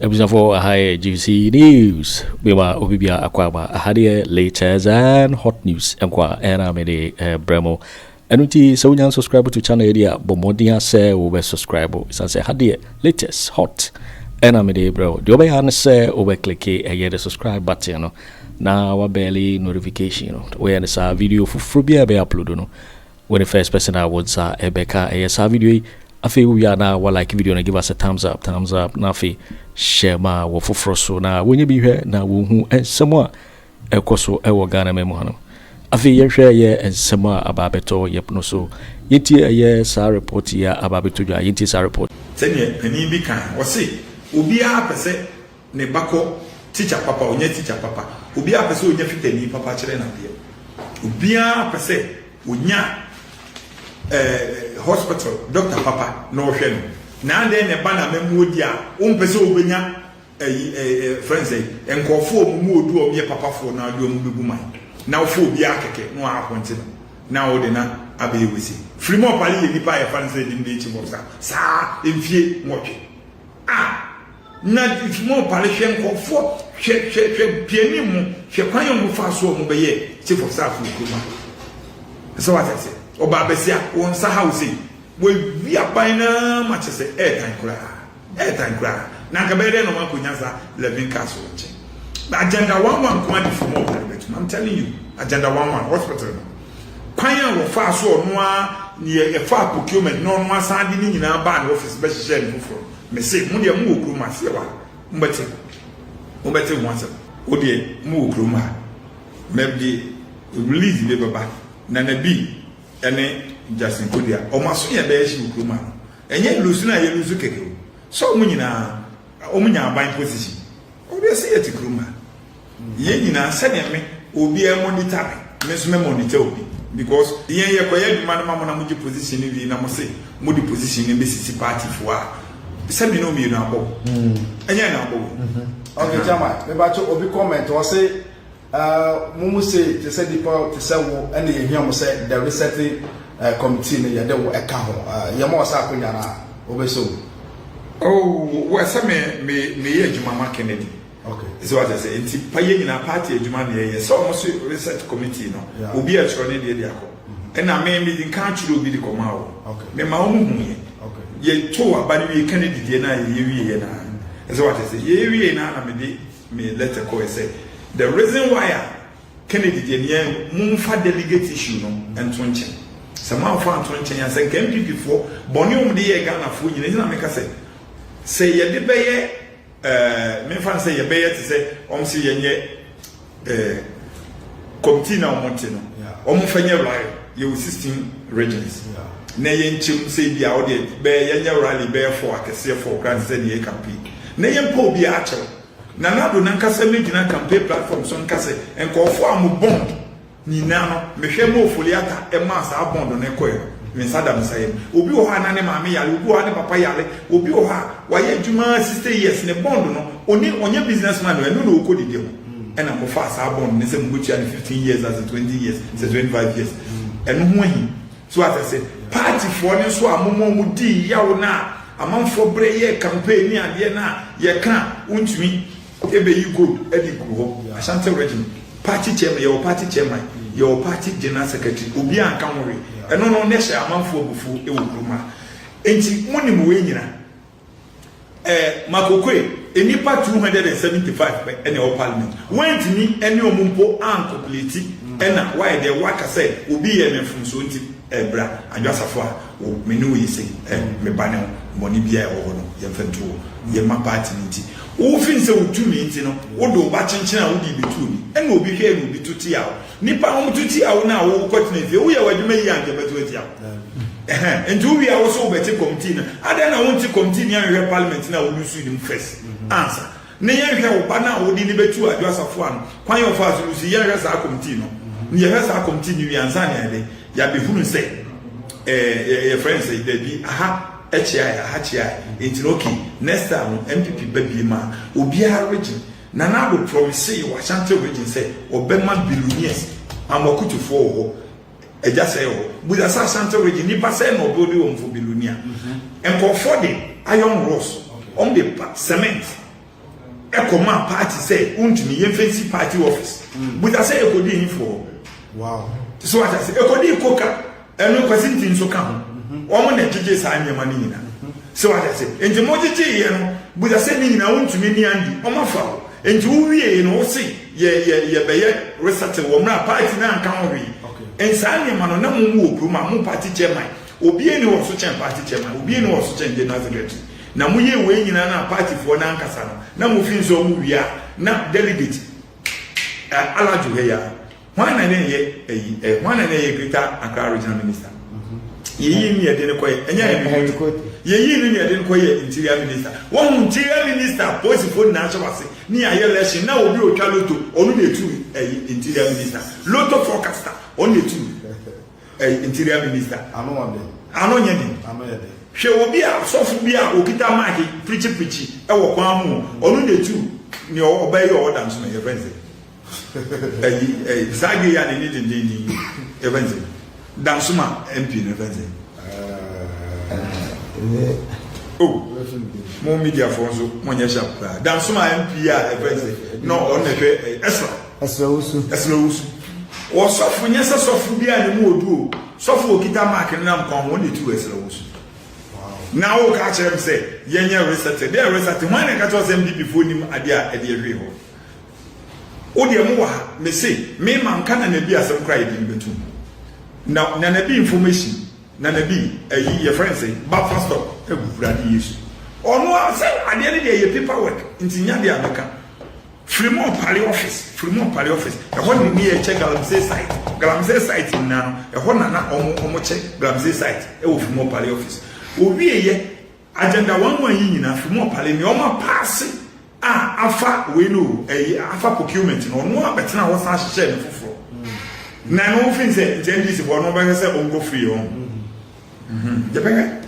Abusuafoɔ, aha yɛ GC News. Bema obi bia akɔ aba. Aha deɛ, latest and hot news nkwa ɛna mede brɛ mo. Ɛno nti sɛ wonya subscribe to channel yi a, bɔ mmɔden a sɛ wobɛ subscribe. Ɛsiane sɛ ha deɛ, latest hot ɛna mede brɛ wo. Deɛ wobɛyɛ ne sɛ wobɛ click ɛyɛ the subscribe button no na wa bell notification no. Woyɛ no saa, video foforɔ bi a ɛbɛyɛ upload no, wo ne first person a wo nsa ɛbɛka ɛyɛ saa video yi. Afei wowie a, na wa like video no, give us a thumbs up, thumbs up, na afei hyɛ ma wɔ foforɔ so na wɔnyɛ bi hwɛ na wɔhu nsɛm a ɛkɔ so ɛwɔ Ghana ma mu ha no. Afei yɛhwɛ ɛyɛ nsɛm a aba abɛtɔ yɛp no so. Yɛntie ɛyɛ saa report yi a aba abɛtɔ dwa. Yɛntie saa report. Sɛdeɛ panin bi kan wɔse, obiara pɛ sɛ ne ba kɔ teacher papa, ɔnyɛ teacher papa. Obiara pɛ sɛ ɔnya fitani papa kyerɛ n'adeɛ. Obiara pɛ sɛ ɔnya hospital doctor papa na ɔhwɛ no. Na adeɛ na ɛba na mɛmuo di a, wɔmpɛ sɛ ɔbɛnya ɛyi ɛɛ friends ɛyi nkɔfoɔ a wɔn mu odu a wɔyɛ papafoɔ na ɔde wɔn bɛgu man na ɔfo obiara kɛkɛ na wɔn apɔnte no na ɔde na abɛyɛ wɔ si. Frema Opare yɛ nipa a yɛfa no sɛ ɛdi ne chief of staff saa mfie 8 a, na Frema Opare, hwɛ nkɔfoɔ, hwɛ, hwɛ, hwɛ piani mu, hwɛ kwan yɛn mo fa so a wɔn bɛyɛ chief of staff wɔ kurom ha. Sɛ wate ase, ɔbaa bɛsia wɔn nsa ha wɔ wɔawi aban naa ma kyɛ sɛ ɛɛtan koraa, ɛɛtan koraa. Na nka bɛyɛ dɛ na wɔn akɔnya saa 11 cars wɔ nkyɛn. Agenda 11 nko adi Frema Opare bɛtum. I'm telling you, Agenda 11 hospital no, kwan a wɔfa so, ɔno a neɛ yɛfa procurement na ɔno asan de ne nyinaa baa ne office bɛhyehyɛ ne foforɔ. Mese mo deɛ, mo wɔ kurom aseɛ wa, mo bɛte ho asɛm. O deɛ, mo wɔ kurom ha, mɛde release bi bɛba na bi ɛne Justin Kodua, ɔmo aso yɛ bɛyɛ hye wɔ kurom ha no. Ɛnyɛ lose na yɛ lose kɛkɛ o, sɛ ɔmo nyinaa ɔmo nya aban position. Ɔmo yɛ sɛ yɛte kurom ha, yɛn nyinaa, sɛdeɛ me obiara monitor me, me nso me monitor obi, because yɛn yɛ kɔyɛ adwuma no ma mo na mo gye position no wie na mo se mo de position no bɛsisi party foɔ a, sɛbi na omienu abɔ, ɛnyɛ na abɔ. Okay, chairman, mebakyɛ obi comment, ɔse mo mu se te sɛ nipa te sɛ wo ɛna yɛhia mo sɛ the resetting committee no yɛde wo ɛka ho yɛma ɔsɛ akonnwa no a wobɛsɛ wo. Oh, wɔ sɛ me yɛ adwuma ma Kennedy. Sɛ wate sɛ nti pa yɛ nyinaa party adwuma na yɛyɛ sɛ ɔmo so research committee no, obi ɛtwerɛ ne deɛ de akɔ, ɛna me de nka atwerɛ obi de kɔma wɔ me ma ɔmo hu yɛ. Yɛto aba no wie, Kennedy deɛ no a yɛyɛ wie yɛ naa, ɛsɛ wate sɛ yɛyɛ wie naa na mede me letter kɔɛ sɛ the reason why a Kennedy deɛ no, yɛn momfa delegate issue no nto nkyɛn. Sɛ moamfa nto nkyɛn a, sɛ nka NPP foɔ bɔne ɔmo de yɛ Ghanafoɔ nyina gyina, meka sɛ yɛde bɛyɛ memfa no sɛ yɛbɛyɛ te sɛ ɔm sɛ yɛnyɛ committee na ɔmo te no, ɔmo fa nyɛ rally. Yɛwɔ 16 regions na yɛnkyɛm sɛ bi a ɔde bɛyɛ, yɛnyɛ rally bɛyɛ fɔ akɛseɛ fɔ kora te sɛ deɛ yɛ campaign na yɛmpa obi akyɛw na nado nankasa megyina campaign platform so nka sɛ nkɔɔfoɔ a mo bond nyinaa no, mehwɛ ma Ofori Ata ɛmaa saa bond no kɔɛ no, me nsa da me nsa yam. Obi wɔ hɔ a na ne maame yare, obi wɔ hɔ a ne papa yare, obi wɔ hɔ a wayɛ adwuma 60 years, ne bond no oni ɔnyɛ business man no, ɛno na ɔkɔ didi ho, ɛna mofa saa bond ne sɛ mobɛtua ne 15 years as 20 years sɛ 25 years. Ɛno ho ahi so ate sɛ partyfoɔ ne nso a momɔ mo dii yaw no a, amanfoɔ berɛ yɛ campaign ne adeɛ no a yɛka wontumi ɛbɛyi gold ɛde gu hɔ. Ashanti Region party chairman, yɛwɔ party chairman, yɛwɔ party general secretary, obi anka ho hwee. Ɛno no ne hyɛ amanfoɔ abufuo ɛwɔ kurom ha. Nti mo nim wei nyina Makokoe nipa 275 pɛ ɛna ɛwɔ parliament, wɔntumi ɛne ɔmo mpo ancomplete, ɛna wayɛ deɛ waka sɛ obi yɛ me mfomso nti ɛbra adwasafo a o me ne wo yi se me ba ne ho bɔne biara ɛwɔ hɔ no, yɛmfa nto hɔ, yɛma party no. Nti wofin sɛ wotumi nti no, wode wo ba kyenkyen a wode bɛtu obi, ɛna obi hwɛ na obi to tia wo. Nipa a wɔn to tia wo na wokɔ tena fie, woyɛ w'adwuma yi a nkyɛ bɛto atia wo. Ɛhɛn, nti wowie a, wo so wobɛte committee no adan na wonte committee ni ahwehwɛ parliament na wode su nim first ansa ne yɛnhwɛ wo ba no a wode ne bɛtu Adwo Asafo ano kwan yɛ ɔfa so lusu. Yɛnhwɛ saa committee no ne yɛhwɛ saa committee no wie ansa ne yɛde yɛabɛhunu sɛ yɛfrɛ no sɛ dabi, aha ɛkyea yɛ, aha kyea yɛ. Nti no, okay, next time no NPP ba bie ma obiara region. Nana Addo promise wɔ Ashanti Region sɛ ɔbɛma billionaires, amakutufoɔ wɔ hɔ, ɛgya sɛ wɔ busa sɛ Ashanti Region nipa sɛ na ɔbɛ ɔde wɔn fo billionaire. Nkɔfoɔ de iron rods, wɔn de pa cement. Ɛkɔmaa party sɛ wontumi yɛmfa nsi party office. Busa sɛ ɛkɔdii hefoɔ hɔ? Wow. So wate ase? Ɛkɔdii Koka, ɛno Kwasi Nti nso ka ho. Wɔn na ɛgyegyee saa nneɛma no nyinaa. So wate ase? Nti mogyegyeeɛ no, busa sɛ ne nyinaa wontumi ne andi, wɔn afa wo. Nti wowieeɛ no wose yɛ yɛ yɛbɛyɛ resettle wɔ mmerɛ a party no anka ho hwee. Okay. Nsaa nneɛma no na mo wɔ kurom a mo party chairman, obiara nni hɔ ɔso kyɛn party chairman, obiara nni hɔ ɔso kyɛn general secretary. Na mo yɛɛ wei nyinaa no a party foɔ no ankasa no na mo feel sɛ ɔmo wie a na delegate eh, Alajo hɛ ya hwan na ne yɛ ayi eh, hwan na ne yɛ Greater Accra Regional Minister yɛyi ne yɛde no kɔyɛ ɛnyɛ Henry Quartey yɛyi no ne yɛde no kɔyɛ Interior Minister wɔn ho Interior Minister polisifoɔ nyinaa hyɛ wase ne yɛayɛ election na obi otwa loto ɔno na etu ɛyi Interior Minister loto forecaster ɔno na etu Ɛyɛ interior minister. Ano wɔ den. Ano nyɛ den. Ano yɛ den. Hwɛ obi a sɔfo bi a okita mic preachi preachi ɛwɔ kwan mu ɔno na etu nea ɔbaa yi ɔwɔ dan so no yɛfrɛ no sɛ ɛyi ɛyi saa gay a n'ani dendenden yi yɛfrɛ no sɛ Dansoma MP no yɛfrɛ no sɛ oh mo media foɔ nso mo nyɛ sharp koraa Dansoma MP a yɛfrɛ no sɛ na ɔno na ɛhwɛ Ɛsra. Ɛsrɛ wo su. Ɛsrɛ wo su. Wɔ sɔfo nyɛ sɛ sɔfo bi a ne mu odu o. Sɔfo okita mark no nam kwan ho ɔno na etu ɛsrɛ wo su. Na wo ka kyerɛ me sɛ yɛnyɛ reset. Deɛ reset hwan na ɛka kyerɛ wo sɛ NPP foɔ nim adeɛ a ɛde ɛhwee hɔ. Wo deɛ mo wɔ ha me se me ma nka Nana bi asɛm koraa yɛde no bɛtum. Na Nana bi information Nana bi ayi yɛfrɛ no sɛ buffer stock awurade Yesu. Ɔno a sɛ adeɛ no deɛ yɛ paper work nti nya deɛ a mɛka. Firimɔ Pale office, Firimɔ Pale office, ɛhɔ na ne yɛkyɛ galamsey site, galamsey site nyinaa no, ɛhɔ na na ɔmo ɔmo kyɛ galamsey site ɛwɔ Firimɔ Pale office. Owie yɛ agenda 11 yi nyinaa Firimɔ Pale nea ɔmo apaase a afa wei no o, ɛyi afa procurement no, ɔno abɛtena hɔ san hyehyɛ ne foforɔ. Na ɛno wofin sɛ nti NDC foɔ no bɛhwɛ sɛ ɔnkɔ free ɔn. Yɛbɛhwɛ.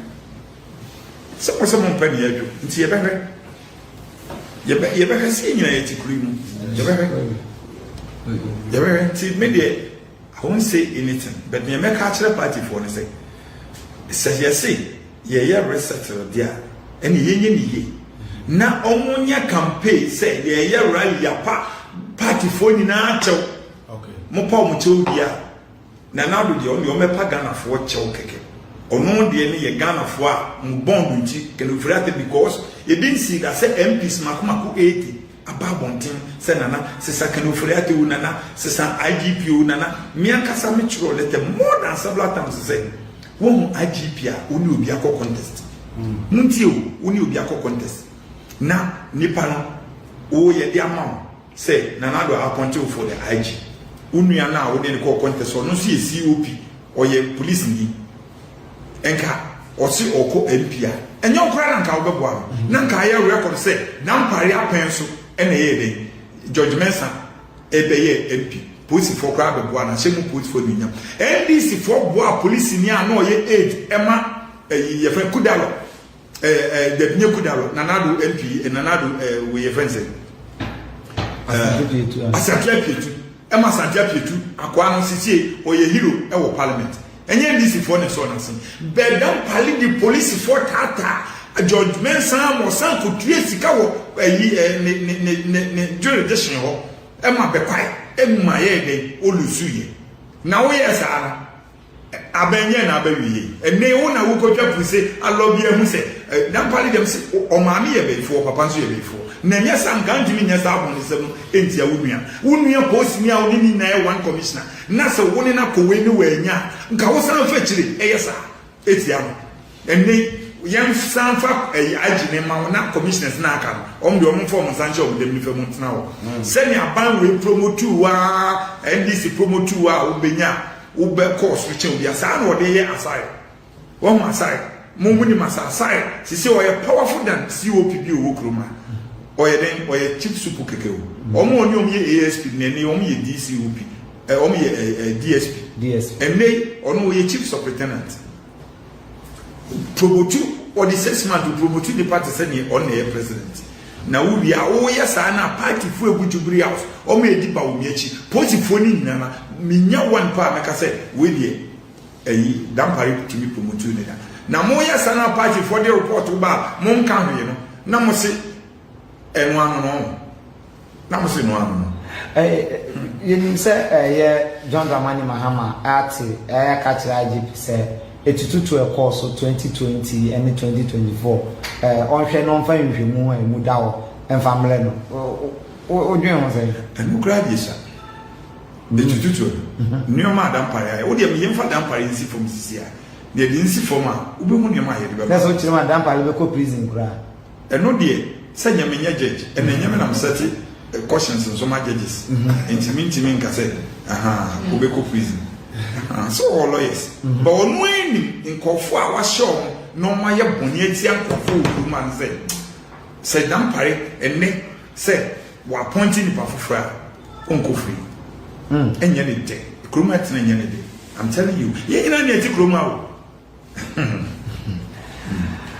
Sɛ mo sɛ mo mpɛ ne yɛdwo nti yɛbɛhwɛ. Yɛbɛ yɛbɛhwɛ sɛ yɛn nyinaa yɛte kuro yi mu. Yɛbɛhwɛ. Yɛbɛhwɛ nti me deɛ I won't say anything but nea mɛka akyerɛ partyfoɔ no sɛ sɛ yɛse yɛyɛ resettle deɛ a ɛne yɛnyɛ ne yie na wɔn nyɛ campaign sɛ yɛyɛ rally yapa partyfoɔ nyinaa kyɛw mo pa wɔn kyɛw wie a Nana Addo deɛ ɔno deɛ ɔmmɛpa Ghanafoɔ kyɛw kɛkɛ. Ɔno deɛ no yɛ Ghanafoɔ a mo bond nti Ken Ofori Atta because ebi nsii da sɛ MPs mako mako 80 aba abɔnten sɛ Nana sesa Ken Ofori Atta o Nana sesa IGP o Nana me ankasa me kyerɛw letter more than several times sɛ woahu IGP a wo ne obi akɔ contest montie o wo ne obi akɔ contest na nipa no wo yɛde ama wo Sɛ Nana Addo appointe wo for the IG, wo nua no a wo ne no kɔɔ contest ɔno nso yɛ COP, ɔyɛ police ni, nka ɔse ɔkɔ MP a, ɛnyɛ wo koraa na nka wobɛboa no, na nka ayɛ record sɛ Dampare apɛn so na ɛyɛɛ dɛn, George Mensah ɛbɛyɛɛ MP, polisifoɔ koraa bɛboa no, ahyɛ mu polisifoɔ anuonyam. NDC foɔ boaa polisini a na ɔyɛ aide ɛma ɛyi yɛfrɛ Kudalo, Eh eh dabi nye Kudalo, Nana Addo MP, eh, Nana Addo eh, wei yɛfrɛ no sɛ eh, Asante Apietu ɛma Asante Apietu akoa no sisie ɔyɛ hero ɛwɔ parliament ɛnyɛ NDC foɔ na ɛsɔɔ n'ase bɛdam pali de polisifoɔ taataa George Mensah ma ɔsan kɔtua sika wɔ ɛyi eh, ne ne ne ne ne jurisdiction hɔ ɛma bɛkwae ɛma yɛɛ dɛn olusu yɛ na woyɛ saa no Abɛn yɛn na abɛwie yei. Ɛnɛ wo na wokɔtwa puse alɔ bi ahu sɛ Dampare deɛ mese ɔmaame yɛ bayifoɔ ɔpapa nso yɛ bayifoɔ na ɛnyɛ saa nka ntumi nyɛ saa abɔnesɛm no ntia wo nua. Wo nua polisini a wo ne ne nyinaa yɛ one commissioner na sɛ wo ne no akɔ wei ne wannya a nka wo san fa akyire ɛyɛ saa tia no. Ɛnnɛ yi, yɛnsan mfa ɛyi IG no mma wo na commissioners no a aka no, wɔn deɛ wɔn mfa wɔn nsa nhyɛ wɔn dɛm nifa mu ntena hɔ. Sɛnea aban wei promotuu wo ara, NDC promotuu wo a wobɛnya a, wobɛkɔɔ soro kyɛn obiara. Saa na wɔde yɛ Asare. Wahu Asare? Mo mo nim Asare. Asare, sisi ɔyɛ powerful than COP bi a ɔwɔ kurom ha. Ɔyɛ dɛn? Ɔyɛ chief supo kɛkɛ o. Wɔn a ɔne wɔn yɛ ASP no, ɛnnɛ yi wɔn yɛ DCOP, ɛ wɔn yɛ ɛ ɛ DSP. DSP. Ɛnnɛ yi, ɔno ɔyɛ chief superintendent. Promotu ɔde 6 months promotu nipa te sɛ neɛ ɔno na ɛyɛ president na wowie a woyɛ saa na party fo egu Jubilee House ɔmo edi ba wɔn akyi polisifoɔ no nyinaa na menya one pa a mɛka sɛ wei deɛ ɛyi Dampare tumi promotu ne da na moyɛ saa na party foɔ de report ba a monka hwee no na mo se ɛno ano no. Na mo se no ano no. Yɛnim sɛ ɛyɛ John Dramani Mahama ate ɛyɛ aka kyerɛ IGP sɛ etututu ɛkɔɔ so 2020 ne 2024, ɔnhwɛ na ɔmfa nhwehwɛmu a emu da hɔ ɛmfa mmerɛ no. Wodwen ho sɛ? Ɛno koraa deɛ sa etututu no, nneɛma a Dampare ayɛ, wodeɛ meyɛmfa Dampare nsi fam sisi a, deɛ de nsi fam a, wobɛhu nneɛma a yɛde bɛba. Na sɛ wokyerɛ mu a, Dampare bɛkɔ prison koraa? Ɛno deɛ, sɛ nyɛ menyɛ judge, ɛna nyɛ me nam sɛte questions nso ma judges, nti mentimi nka sɛ aha wobɛkɔ prison. Sɛ ɔwɔ lawyers, but ɔno anim nkɔfoɔ a wahyɛ ɔmo na ɔmo ayɛ bɔne atia nkɔfoɔ wɔ kurom a no sɛ Dampare ɛnɛ sɛ wɔappoint nipa foforɔ a, ɔnkɔ free. Ɛnyɛ ne dɛ kurom atena, ɛnyɛ ne dɛ. I'm telling you, yɛn nyinaa ne ɛte kurom a o.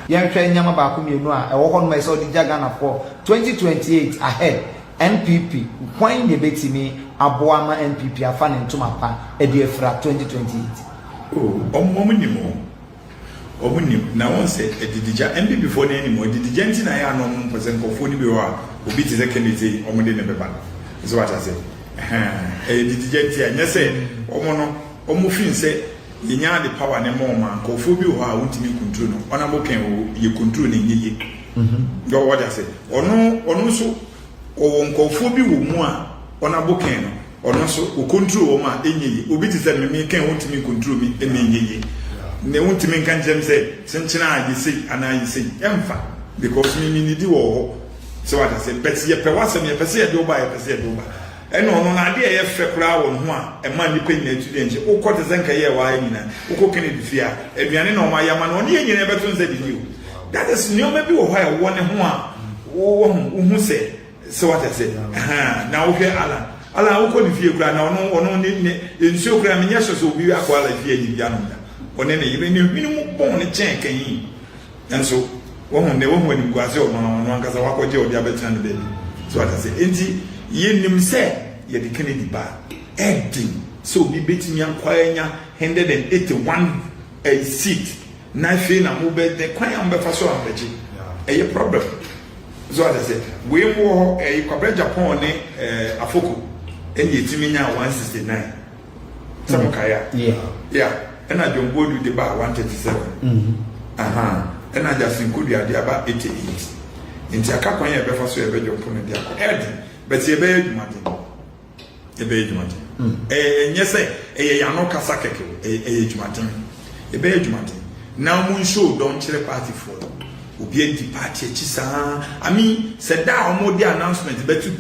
Yɛnhwɛ nneɛma baako mmienu a ɛwɔ hɔ nom a ɛsɛ ɔde gya Ghanafoɔ 2028 ahead. NPP, kwan na ebɛtumi aboa ma NPP afa ne ntoma pa ɛde afira 2028? Oh, ɔmo nim o, ɔmo nim na wɔn sɛ adidigya NPP foɔ no anim adidigya nti na ɛyɛ ano ɔmo mpɛ sɛ nkɔfoɔ no bi wɔ a obi te sɛ Kennedy, ɔmo de ne bɛba so wata sɛ ɛhɛn ɛyɛ didigya nti a nyɛ sɛ ɔmo no ɔmo fi sɛ yɛnya de power ne ma ɔmo a, nkɔfoɔ bi wɔ hɔ a wɔntumi control no. Ɔnabɔ kɛn o, yɛ control ne nyɛ yie yɛ wɔde ase. Ɔno nso ɔwɔ nkɔfoɔ bi wɔ mu a ɔnabɔ kɛn no, ɔno nso o control wɔn a ɛnyɛ yie. Obi te sɛ mimi kɛn, wɔntumi control mi ɛna ɛnyɛ yie na wɔntumi nka nkyɛn sɛ kyenkyene a yɛ sei anaa yɛ sei ɛmfa, because mimi nidi wɔ hɔ sɛ wata sɛ bɛti yɛpɛ wasɛm, yɛpɛ sɛ yɛde wo ba, yɛpɛ sɛ yɛde wo ba. Ɛna ɔno na adeɛ a ɛyɛ fɛ koraa wɔ ne ho a ɛma nnipa nyinaa tu deɛ nkyɛn wokɔ te sɛ nka yɛ ɛwɔ ha nyinaa, wokɔ Kennedy fie a, aduane na ɔmo ayɛ ama no, ɔne yɛ nyinaa bɛto nsa didi o. That is nneɛma bi wɔ hɔ a ɛwɔ ne ho a wɔwɔ ho, wohu sɛ wata sɛ ɛhan. Na wohwɛ Alan wokɔ ne fie koraa na ɔno ne nsuo koraa, menyɛ sɔ sɛ obi akɔ Alan fie ayi bi anom da. Ɔne ne yere ne hwene mu bɔn ne kyɛn kanyi nso wɔhu ne wɔhu animguase. Ɔno ɔno ankasa wakɔgye ɔde abɛtena ne baabi so wata sɛ nti yɛnim sɛ yɛde Kennedy ba, ɛden sɛ obi bɛtumi akɔ anya 181 seat na afei na mo bɛ ne kwan a mo bɛfa so a mbɛgye ɛyɛ problem so wata sɛ wei mu wɔ hɔ. Ɛyɛ Kwabena Agyapong ne Afoko ɛna yɛtumi nya 169 sɛ mo kae a. Yeah, ɛna John Boadu de ba 137, aha, ɛna Justin Kodua de aba 88. Nti aka kwan yɛ bɛfa so yɛbɛdwo mpo no de akɔ ɛɛden, but yɛbɛyɛ adwumaden, yɛbɛyɛ adwumaden. Ɛnyɛ sɛ ɛyɛ yano kasa kɛkɛ o, ɛyɛ adwumaden, yɛbɛyɛ adwumaden na wɔn nso dɔn kyerɛ partyfoɔ no. Obi adi party akyi saa, I mean, sɛ da a wɔn de announcement bɛto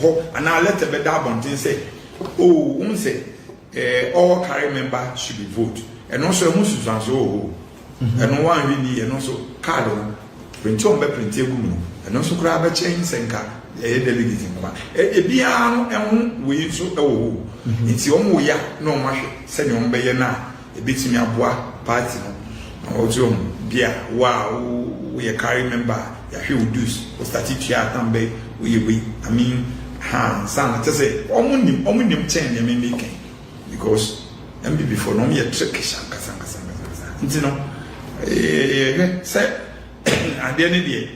hɔ anaa letter bɛda abɔnten sɛ oh, wɔn sɛ all carry member should be vote, ɛno nso ɛho susuanso wɔ hɔ. Ɛno wɔn ni, ɛno nso card no print, wɔn bɛ print egu mu no, ɛno nso koraa bɛkyɛn sɛ nka ɛyɛ delegate nkwa. Ebiara no ɛho wei nso ɛwɔ hɔ. Nti wɔn wɔ ya na wɔn ahwɛ sɛnea wɔn bɛyɛ na ebetumi aboa party no na wɔte wɔn bia wo a woyɛ carry member a, yɛahwɛ wo dues, wo start tua atam bɛ woyɛ wei, I mean, ha nsa na kyɛ sɛ wɔn nim kyɛn nea mɛmɛ kɛn, because NPP foɔ no wɔn yɛ trickish ankasa ankasa ankasa. Nti no yɛhwɛ sɛ adeɛ ne deɛ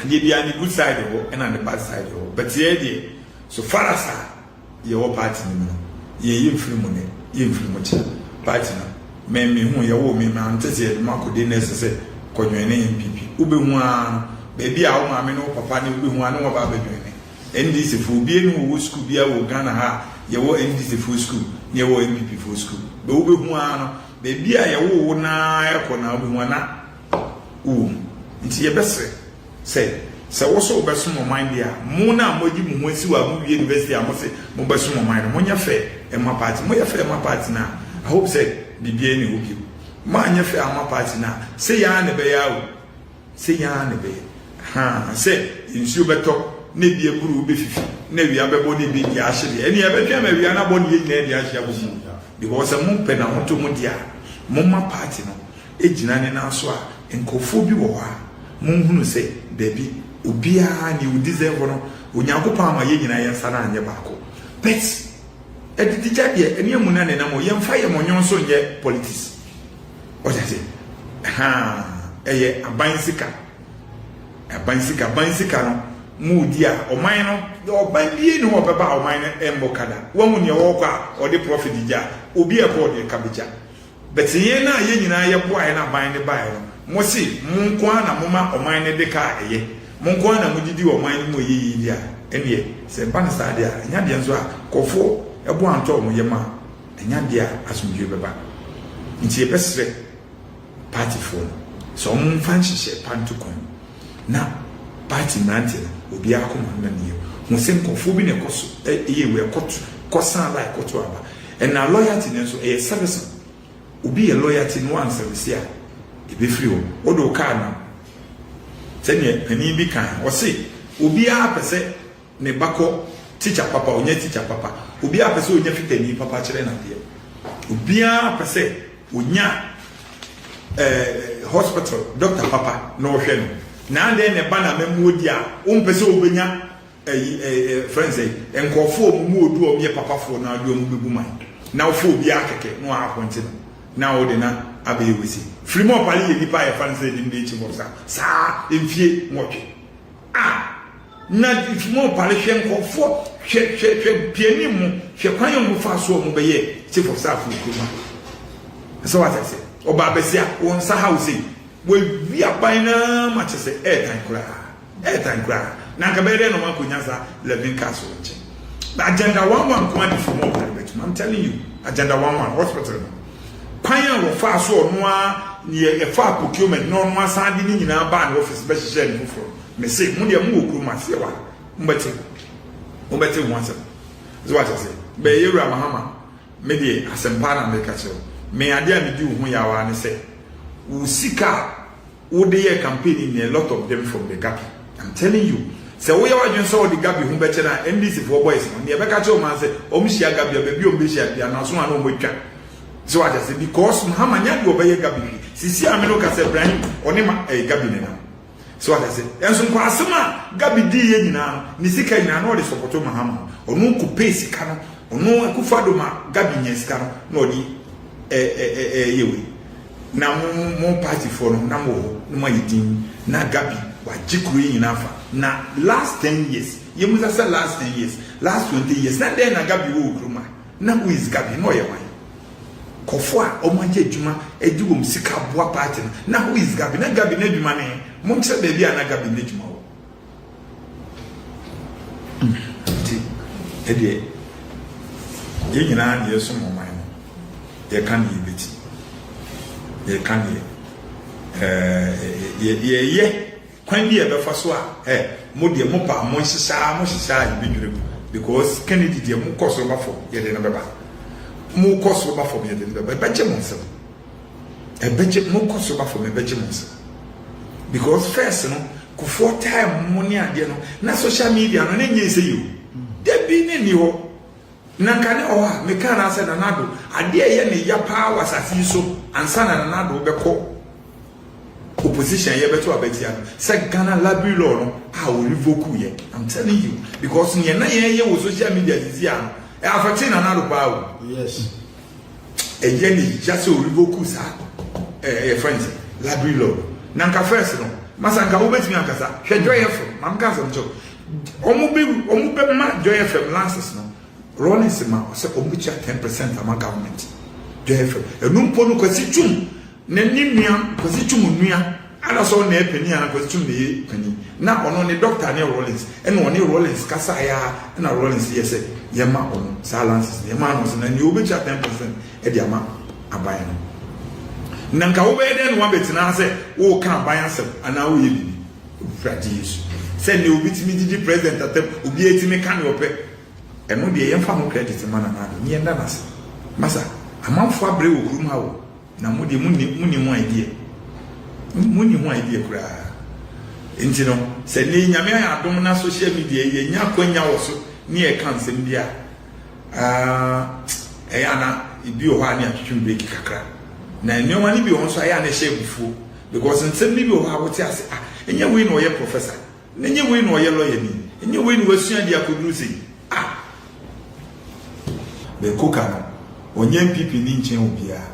adeɛ biara ne good side wɔ ɛna ne bad side wɔ, but yɛ deɛ, so far as a yɛwɔ party no mu no, yɛyɛ mfiri mu ne yɛmfiri mu kyɛ party no. Mɛ mehu yɛwɔ me ma nte sɛ yɛde mu akɔde na ɛsɛ sɛ kɔdwɛn ne NPP. Wobɛhu ara no, baabi a wo maame ne wo papa ne wobɛhu ara ne wɔba abɛdwɛn ne NDC foɔ. Obi ne wɔwɔ school biara wɔ Ghana ha a, yɛwɔ NDC foɔ school ne yɛwɔ NPP foɔ school bɛ. Wobɛhu ara no, baabi a yɛwɔ wo naa ɛkɔ na wobɛhu ara na wowɔ mu. Nti yɛbɛsrɛ sɛ wo so wobɛsom ɔman deɛ a, mo na a moagyi mo ho asi wɔ a mowie university a mo se mobɛsom ɔman no, monyɛ fɛ ɛma party. Moyɛ fɛ ɛma party no a, I hope sɛ biribiara ni hɔ bio. Moanyɛ fɛ ama party no a, sɛ yɛa ne bɛyɛ awo, sɛ yɛa ne bɛyɛ ha sɛ nsuo bɛtɔ na ebi aburu bɛfifi na awia bɛbɔ na ebi di ahye deɛ, ɛne yɛbɛtwɛn ma awia no abɔ ne yɛ nyinaa di ahye abɔ mu, because sɛ mopɛ na moto mo deɛ a, momma party no gyina ne nan so a, nkurɔfoɔ bi wɔ hɔ a monhunu sɛ dabi, obiara ne o deserve no. Onyankopɔn ama yɛn nyinaa yɛn nsa no anyɛ baako, but adidigya deɛ ɛne emu na nenam o. Yɛmfa yɛ mɔnyɔn so nyɛ politics. Ɔkyɛ sɛ ha ɛyɛ aban sika, aban sika, aban sika no. Mo di a, ɔman no, ɔban bie ne hɔ ɔbɛba a ɔman no ɛmmɔ ka da. Wahu nea ɔwɔ kɔ a ɔde profit gya, obi a ɛkɔ ɔde ka bɛgya. But yɛn a yɛn nyinaa yɛboaeɛ na aban no baeɛ no, mo se mo nko ara na moma ɔman no de ka a ɛyɛ, mo nko ara na modidi ɔman no mu ɛyɛ yie di a, ɛnneɛ sɛ ɛba no saa deɛ a, ɛnyɛ adeɛ nso a nkurɔfoɔ ɛbo antɔ wɔn yam a, ɛnyɛ adeɛ a asomdwoeɛ bɛba. Nti yɛbɛsrɛ partyfoɔ no sɛ wɔn mfa nhyehyɛ pa nto kwan mu na party mmeranteɛ no obiara akoma nna ne yam hu sɛ nkurɔfoɔ bi na ɛkɔ so ɛyɛ wei ɛkɔto kɔsan la ɛkɔto aba. Ɛna loyalty no nso ɛyɛ service. Obi yɛ loyalty no wan service a, ɛbɛfiri hɔ. Wode wo kaa nam sɛdeɛ panin bi kan, ɔse obiara pɛ sɛ ne ba kɔ teacher papa, ɔnyɛ teacher papa. Obiara pɛ sɛ ɔnya fitani papa kyerɛ n'adeɛ. Obiara pɛ sɛ ɔnya hospital doctor papa na ɔhwɛ no. Na adɛn na ɛba na mɛmuo di a wompɛ sɛ wobɛnya ɛyi ɛɛ friends ɛyi nkɔfoɔ a wɔn mu odu a wɔn yɛ papafoɔ na adi wɔn bɛgu man na wofo obiara kɛkɛ na wɔn apɔnte no na wɔde na abɛyɛ wesi firi mu. Ɔpare yɛ nipa a yɛfa no sɛ ɛdi ne akyi hɔ saa mfie 8 a na firi mu. Ɔpare, hwɛ nkɔfoɔ, hwɛ hwɛ hwɛ piani mu, hwɛ kwan a wɔn fa so a wɔn bɛyɛ chief of staff wɔ kurom a sɛ wate ase. Ɔbaa bɛsi a wɔn nsa ha wɔ sei, wɔawi aban naa ma kyɛ sɛ ɛɛtan koraa, ɛɛtan koraa. Na nka bɛyɛ dɛ na wɔn akɔnya saa 11 cars wɔ nkyɛn. Agenda 11 nko adi firi mu. Ɔpare bɛtum, I'm telling you, Agenda 11 hospital no, kwan a wɔfaa so, ɔno a yɛ ɛfa procurement na ɔno asan de ne nyinaa baa ne office bɛhyehyɛ ne foforɔ. Mese mo deɛ, mo wɔ kurom aseɛ wa, mo bɛte ho asɛm sɛ wate ase. Bɛyɛ Wura Mahama, me deɛ, asɛmpa na meka kyerɛ wo. Me adeɛ a medi wo ho yawa ne sɛ wo sika a wode yɛ campaign in, a lot of them from the Gabi. I'm telling you, sɛ woyɛ w'adwene sɛ wɔde Gabi ho bɛkyɛ no a, NDC foɔ boys no, neɛ ɛbɛka kyerɛ wɔn sɛ wɔn hyia Gabi a, baabi a wɔn bɛhyia bia no aso a na wɔn atwa sɛ wate ase, because Mahama nya deɛ ɔbɛyɛ Gabi hwi sisi a me no ka sɛ Ibrahim ɔne ma ɛyɛ Gabi nenam so wate ase. Ɛnso nkɔ asɛm a Gabi di yɛ nyinaa no, ne sika nyinaa na ɔde support Mahama. Ɔno kɔ pay sika no, ɔno Akufo-Addo ma Gabi nya sika no na ɔde ɛ ɛ ɛ ɛyɛ wei. Na mo partyfoɔ no na mo wɔ hɔ na mo ayɛ din na Gabi wagye kuro yi nyinaa fa. Na last 10 years, yɛn mu sɛ last 10 years, last 20 years, na dɛn na Gabi wɔ wɔ kurom a? Na who is Gabi? Na ɔyɛ hwan? Kɔfo a wɔn agye adwuma agye wɔn sika aboa party no, na who is Gabi? Na Gabi n'adwuma ne mo nkyerɛ baabi a na Gabi n'adwuma wɔ. Nti ɛdeɛ yɛn nyinaa na yɛsom ɔman no, yɛka ne yɛbɛti, yɛka ne ɛɛ yɛyɛ kwan bi a yɛbɛfa so a ɛ mo deɛ, mo pa mo nhyehyɛ mo hyehyɛ a yɛbɛdwiri mu, because Kennedy deɛ, mo kɔ soro ba fam, yɛde no bɛba. Mo kɔ soro ba fam, yɛde no bɛba. Ɛbɛgye mo nsam, ɛbɛgye mo. Kɔ soro ba fam, ɛbɛgye mo nsam, because first no, Kufuor time mo ne adeɛ no na social media no ne nye sɛ yi o, dabi ne ni hɔ na nka ne wɔ hɔ a meka na sɛ Nana Addo adeɛ a ɛyɛ ne ya paa wɔ asase yi so ansa na Nana Addo bɛkɔ opposition yɛbɛto abɛtia no sɛ Ghana library law no a wɔ revoke yɛ. I'm telling you, because nea na yɛn yɛ wɔ social media sisi a no ɛ afɛte Nana Addo paa o. Ɛyɛ ne ya sɛ o revoke saa ɛyɛ friends library law. Na nka first no, masa nka wobɛtumi ankasa hwɛ Joy FM. Maame ka asɛm kyɛw, ɔmo bɛ ma Joy FM license no, Rawlings ma sɛ ɔmo bɛtua 10% ama government. Joy FM ɛnu mpo no, Kwasi Twum na ne nua, Kwasi Twum nua ana sɛ ɔna yɛ panin ana Kwasi Twum na yɛ panin, na ɔno ne doctor ne Rawlings, ɛna ɔne Rawlings kasa ya, ɛna Rawlings yɛ sɛ yɛma ɔno saa license no, yɛma no sɛ na nea ɔbɛtua 10% ɛde ama aban no. Na nka wobɛyɛ dɛn na wabɛtena sɛ wɔreka aban asɛm anaa woyɛ biribi? Wurade Yesu, sɛ nea obi tumi didi president atam, obi etumi ka nea ɔpɛ, ɛno deɛ yɛmfa ho credit ma Nana Addo ne yɛnda n'ase. Masa, amanfoɔ abrɛ wɔ kurom ha o, na mo deɛ, munni ho idea, munni ho idea koraa. Nti no, sɛ ne Nyame ayɛ adom na social media yi yɛnya akwanya wɔ so ne yɛka nsɛm bi a ɛyɛ ana ebi wɔ hɔ a ne atwitwi break kakra na nneɛma no bi wɔ hɔ nso ayɛ a na ɛhyɛ abufuo, because nsɛm no bi wɔ hɔ a wote ase ah, ɛnyɛ wei na ɔyɛ professor, na ɛnyɛ wei na ɔyɛ lawyer ni, ɛnyɛ wei na wasua deɛ akɔduru sɛ ah. Bɛ koka no, ɔnyɛ NPP ni nkyɛn obiara,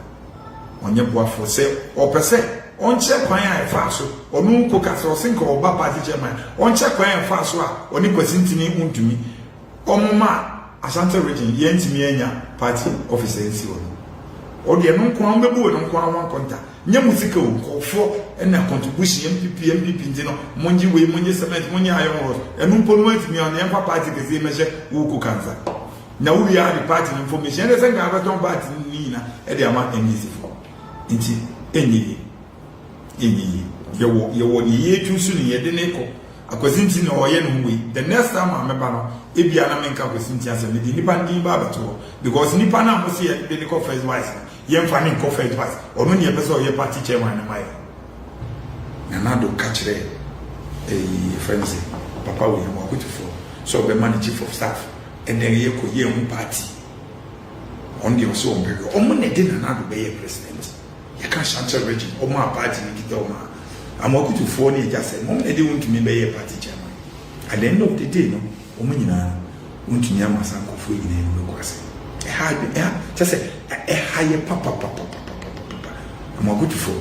ɔnyɛ boafoɔ sɛ ɔpɛ sɛ. ɔnkyerɛ kwan a ɛfaa so, ɔno nko ka sɛ ɔse nka ɔba party chairman, ɔnkyerɛ kwan a ɛfaa so a ɔne Kwasi Ntini ntumi ɔmo ma Ashanti Region yɛntumi anya party office nsi hɔ no. Ɔde ɛno nko ara ɔmbɛbu ɛno nko ara ho akɔnta. Nyɛ mo sika o, nkɔɔfoɔ ɛna contribution NPP NPP nti no, mongye wei, mongye cement, mongye iron rods, ɛno mpo no antumi a, yɛmfa party kɛseɛ mɛhyɛ wo ko kansa. Na wo wie a de party no information, ɛne sɛ nka abɛtɔn party no nyina ɛde ama NDC foɔ. Nti ɛnyɛ yie, ɛnyɛ yie. Yɛwɔ ne yɛtu so ne yɛde ne kɔ. Akwasi Nti na ɔyɛ ne ho wei. The next time a mɛba no, ebia na menka Akwasi Nti asɛm, mede nipa no din ba abɛto hɔ. Because nipa no a mo se yɛde ne kɔ first vice no, yɛmfa ne nkɔ first vice. Ɔno ne yɛpɛ sɛ ɔyɛ party chairman no ma yɛ. Nana Addo ka kyerɛ ɛyi yɛfrɛ no sɛ papa wei mo akotofoɔ sɛ ɔbɛma ne chief of staff ɛnɛ yɛkɔ yɛ ho party. Ɔno deɛ ɔsɛ ɔmpɛ hwɛ. Ɔmo na ɛde Nana Addo bɛyɛ president. Yɛka Ashanti Region, ɔmo a party no kita ɔmo a amakotofoɔ ne agya sɛ ɔmo na ɛde wɔntumi bɛyɛ party chairman. At the end of the day no, ɔmo nyinaa no wɔntumi ama saa nkurɔfoɔ nyinaa no bɛkɔ ase. Ɛha adwe ɛha kyɛ sɛ ɛha yɛ papapapapapapa. Amakotofoɔ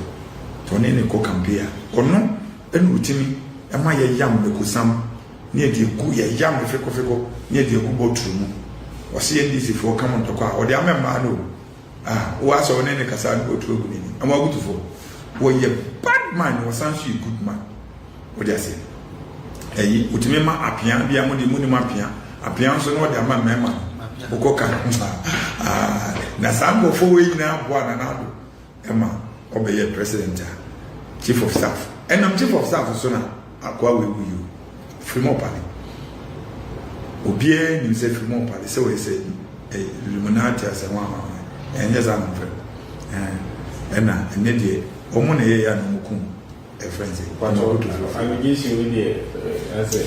sɛ ɔne ne kɔ campaign a, ɔno ɛna ɔtumi ɛma yɛyam mɛkosam ne yɛde egu yɛyam fekɔfekɔ ne yɛde egu bɔtoro mu. Ɔsi NDC foɔ kam ntɔkwa a ɔde ama mmaa no o. Ah, wo asɛ ɔne ne kasa no wɔtu agu n'anim. Amakotofoɔ wɔyɛ bad man, wɔsan so yɛ good man. Wɔde ase ɛyi wotumi ma apea bi a mo de mo nim apea, apea nso na ɔde ama mmarima no wokɔ ka ah, na saa nkurɔfoɔ wei nyinaa boa Nana Addo ɛma ɔbɛyɛ president a chief of staff. Ɛnam chief of staff so na akoa wei wu yi o, Frema Opare. Obiara nim sɛ Frema Opare sɛ wɔyɛ sɛ Illuminati asɛ ho ama ɛnyɛ saa na ɔmfrɛ ɛna ɛnɛ deɛ ɔmo na ɛyɛ yɛ a na ɔmo kum ɛfrɛ sɛ Allegation ni deɛ ɛsɛ.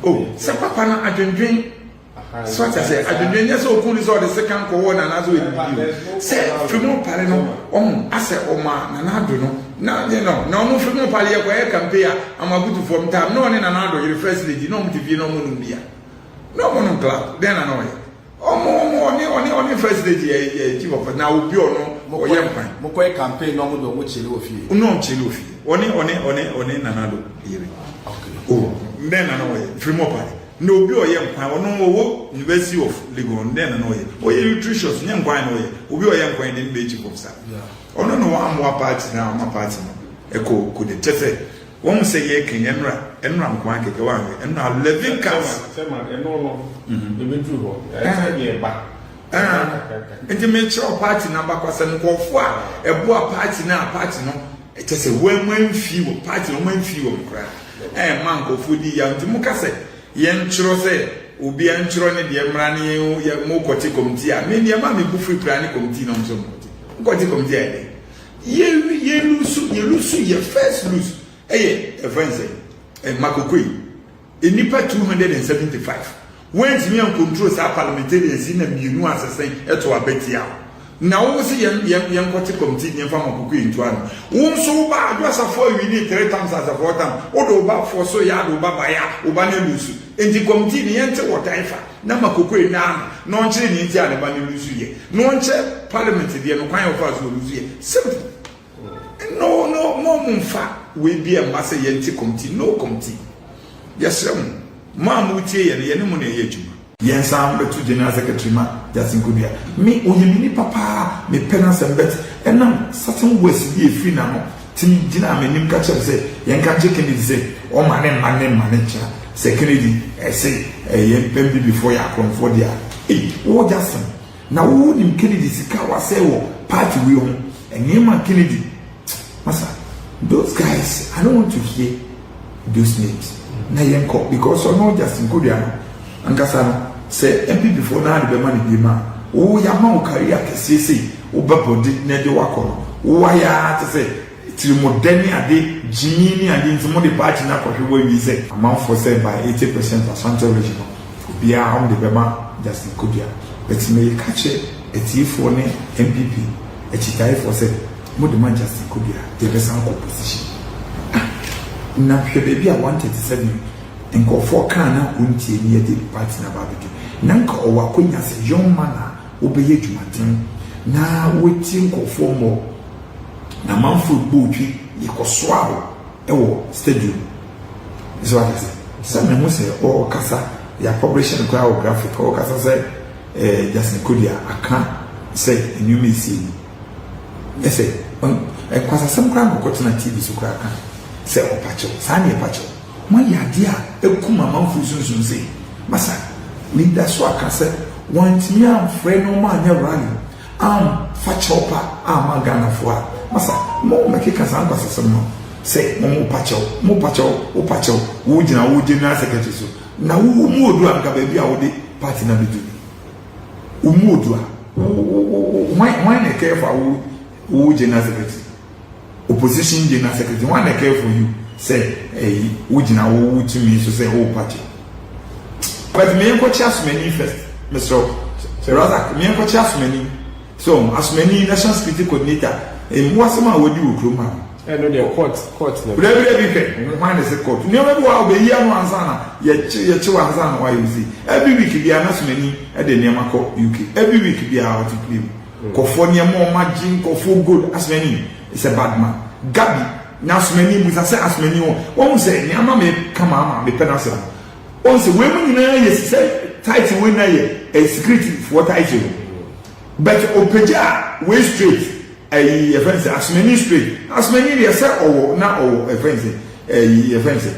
O sɛ papa no adwendwen so ata sɛ adwendwen nyɛ sɛ okun ne sɛ ɔde sekan kɔwɔ Nana sɛ ɔyɛ bibi o, sɛ Frema Opare no ɔmo asɛ ɔma Nana Addo no na yɛ no na ɔno Frema Opare yɛ kɔyɛ campaign a amakotofoɔ ntam na ɔne Nana Addo yere first lady na ɔmo te fie na ɔmo nom bia na ɔmo nom club. Dɛn na na ɔyɛ ɔmo ɔne first lady yɛ chief of na obi ɔno ɔyɛ nkwan. Mokɔyɛ campaign na ɔmo de ɔmo kyele wɔ fie. Na ɔmo kyele wɔ fie, ɔne Nana Addo yere o. Dɛn na na ɔyɛ Frema Opare na obi ɔyɛ nkwan, ɔno ɔwɔ University of Legon. Dɛn na na ɔyɛ? Ɔyɛ nutritious nyɛ nkwan na ɔyɛ obi ɔyɛ nkwan de ne bɛ chief of staff. Ɔno na wɔamoa party na ɔma party no ɛkɔ kɔ de kyɛ sɛ wɔn sɛ yɛ kɛnyɛ nnura nnura nkwan kɛkɛ wɔn ahwɛ nnura 11 cars. Chairman, ɛno no ebeduru hɔ ɛsɛ deɛ ba. Nti mekyerɛw party no abakwasɛm, nkɔɔfoɔ a ɛboa party no a party no ɛkyɛ sɛ wɔn amfi wɔ party no, wɔn amfi wɔn koraa ɛma nkɔɔfoɔ di yaw. Nti mo ka sɛ yɛntwerɛ sɛ obiara ntwerɛ ne deɛ mmara ne yɛn yɛ mo kɔte committee a me nneɛma a mebu firi koraa ne committee na ɔmo sɛ mo kɔte committee a yɛ dɛ yɛ lose, yɛ lose yɛ first lose ɛyɛ ɛfɛn sɛ ɛ Makoko yi nnipa 275 wɔntumi ancontrol saa parliamentarians yi na mmienu asesɛn ɛto abɛtia na wo sɛ yɛn nkɔte committee ne yɛmfa Makoko yi nto ano. Wo nso wo ba Adwo Asafo awi ne three times as four times, wode wo ba fɔ so yɛ ade wo ba ba yɛ a wo ba no lose. Nti committee ne yɛnte wɔ dan fa na Makoko yi naa no na ɔnkyerɛ ne nti a ne ba no lose yɛ na ɔnkyerɛ parliament deɛ no kwan yɛ ɔfa so ɔlose yɛ. Simple. No, mo mfa wei bi a mma sɛ yɛnte committee. No committee, yɛsrɛ mo, mo a motie yɛ no, yɛne mo na ɛyɛ adwuma. Yɛnsan bɛto general secretary ma Justin Kodua. Me ɔyɛ me nipa paa, mepɛ no asɛm, but ɛnam certain words bi efiri n'ano tumi gyina m'anim ka kyerɛ me sɛ yɛnka nkyɛ Kennedy sɛ ɔma ne mma ne mma ne nkyɛn sɛ Kennedy ɛsɛ ɛyɛ mbibifoɔ yɛ akorɔmfoɔ deɛ a ei wɔ Justin na wo nim Kennedy sika wasɛe wɔ party wei ho nneɛma. Kennedy masa, those guys, I don't want to hear those names na yɛnkɔ because ɔno Justin Kodua no ankasa no sɛ NPP foɔ naa de bɛma no bi ma wo yɛama wo career kɛseɛ sei wobɛbɔ de na de wakɔ no wowayɛ a te sɛ tirimɔdɛ ne ade gyimi ne ade. Nti mo de party no akɔhwɛ wawie sɛ amanfoɔ sɛ by 80% Ashanti Region no obiara ɔmo de bɛma Justin Kodua, but meyɛka kyerɛ atiefoɔ ne NPP akyitaefoɔ sɛ mo de ma Justin Kodua, yɛbɛsan kɔ opposition. Ah, na hwɛ baabi a 137 nkurɔfoɔ kaa na ɔntie ne yɛde party no aba abɛdu na nka ɔwɔ akonnwa sɛ young man a wobɛyɛ adwumaden na wɔtie nkurɔfoɔ mmɔ na amanfoɔ bɔ otwi. Yɛkɔsoa wo ɛwɔ stadium so ate sɛ mehu sɛ ɔrekasa, yɛapublish no koraa wɔ graphic. Ɔrekasa sɛ Justin Kodua aka sɛ nneɛma esi yi ɛsɛ nkwasasɛm koraa na ɔkɔtena TV so koraa ka sɛ ɔpakyɛw saa ne ɛpakyɛw. Moayɛ adeɛ a ɛkum amanfo sunsun sɛ masa leader so aka sɛ wɔntumi amfrɛ no, ɔmo anyɛ rally amfa kyɛw pa ama Ghanafoɔ a masa mo mɛkeka saa nkwasasɛm no sɛ mo pakyɛw, mo pakyɛw, wo pakyɛw. Wo gyina wo general secretary so na wo mu odu anka baabi a wode party na bɛdu wo mu odu a wo hwan na care for wo general secretary, opposition general secretary? Hwan na care for you sɛ ɛyi wo gyina wo tumi so sɛ wo pakyɛw? But mmea Asomani first, Mr Razak, mmea nkɔkye Asomani. So Asomani, national security coordinator, emu asɛm a wɔdi wɔ kurom ha. Ɛno deɛ, court na. Bɛrɛ bi hwɛ hwan na sɛ court nneɛma bi wɔ a ɔbɛyi ano ansa na yɛkye wɔ ansa na wayɛ osi. Every week bi a Asomani ɛde nneɛma kɔ UK. Every week bi a ɔte plane mu nkɔfoɔ nneɛma ɔmo agye nkɔfoɔ gold. Asomani is a bad man. Gabi na Asomani musa sɛ Asomani wɔ wɔn sɛ nneɛma mi kama ama mi pɛ n'asɛm. Wɔn sɛ wɔn mu nyinaa yɛ sɛ title wɔn nyinaa yɛ security foɔ title, but opagya a wei straight ɛyi yɛfɛn sɛ Asomani straight. Asomani deɛ sɛ ɔwɔ na ɔwɔ yɛfɛn sɛ ɛyi yɛfɛn sɛ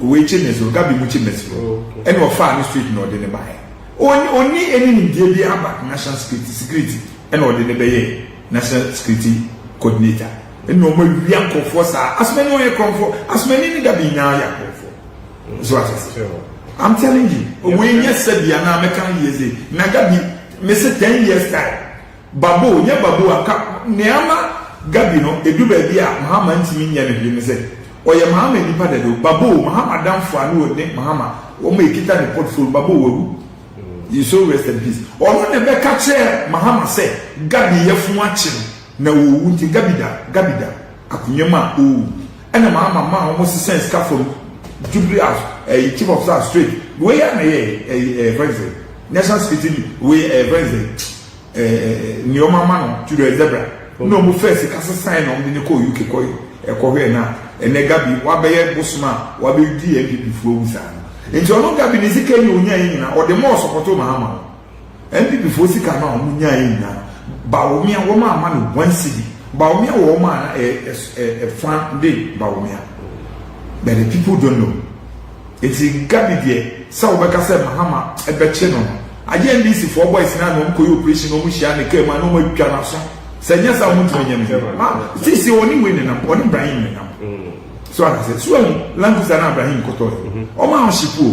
wei kye ne so, Gabi mu kye ne so, ɛna ɔfaa ne straight na ɔde ne ba yɛ. Oni ɛni nimdeɛ bi aba national security ɛna ɔde ne bɛyɛ national security coordinator, ɛna ɔmo awia nkɔfoɔ saa. Asomani ɔyɛ kɔnfoɔ. Asomani ne Gabi nyinaa yɛ akɔnfoɔ so ate ase. I'm telling you, wei nyɛ sɛbi anaa mɛka yie sɛ na Gabi mese 10 years time babo nyɛ babo aka nneɛma. Gabi no edu baabi a Mahama ntumi nyɛ no hwee ne sɛ ɔyɛ Mahama nipa dada. Babo Mahama danfo a ne wɔ ne Mahama wɔn a ekita ne portfolio. Babo wawu, you so rest in peace. Ɔno na bɛka kyerɛ Mahama sɛ Gabi yɛ fun akyi no na owu, nti Gabi da akonnwa mu a owu, ɛna Mahama maa wɔn sisan sika from Jubilee House, ɛyi chief of staff straight. Wei yɛ na yɛ ɛyi ɛyɛ fɛn sɛ national security wei ɛyɛ fɛn sɛ nneɛma ama no Julius Zebra na wɔn fɛ sika sisan na wɔn de ne kɔ UK kɔ ɛkɔhwɛ. Na ɛnɛ Gabi wabɛyɛ bosom a wabɛdi NPP fuo wu saa no, nti ɔno Gabi ne sika yi onya yi nyinaa ɔde mɔɔ sɔkɔtɔ Mahama no. NPP fuo sika no a wɔn nya yi nyinaa, Bawumia wɔn ama no 1 cedi. Bawumia wɔ wɔn a na ɛ ɛ ɛfa de Bawumia, but the people don't know. Eti Gabi deɛ sɛ wɔbɛka sɛ Mahama ɛbɛkye no, agye NDC foɔ boys na wɔn kɔ yɛ operation na wɔn hyia ne kaa mu a na wɔn atwa n'aso sɛ nyɛ sɛ wɔn ntumi nyɛ mi ma sisi. Ɔne wei nenam, ɔne Ibrahim nenam so aka so ɛhu Land Cruiser na Ibrahim kɔtɔ yɛ ɔmo a ɔhyɛ po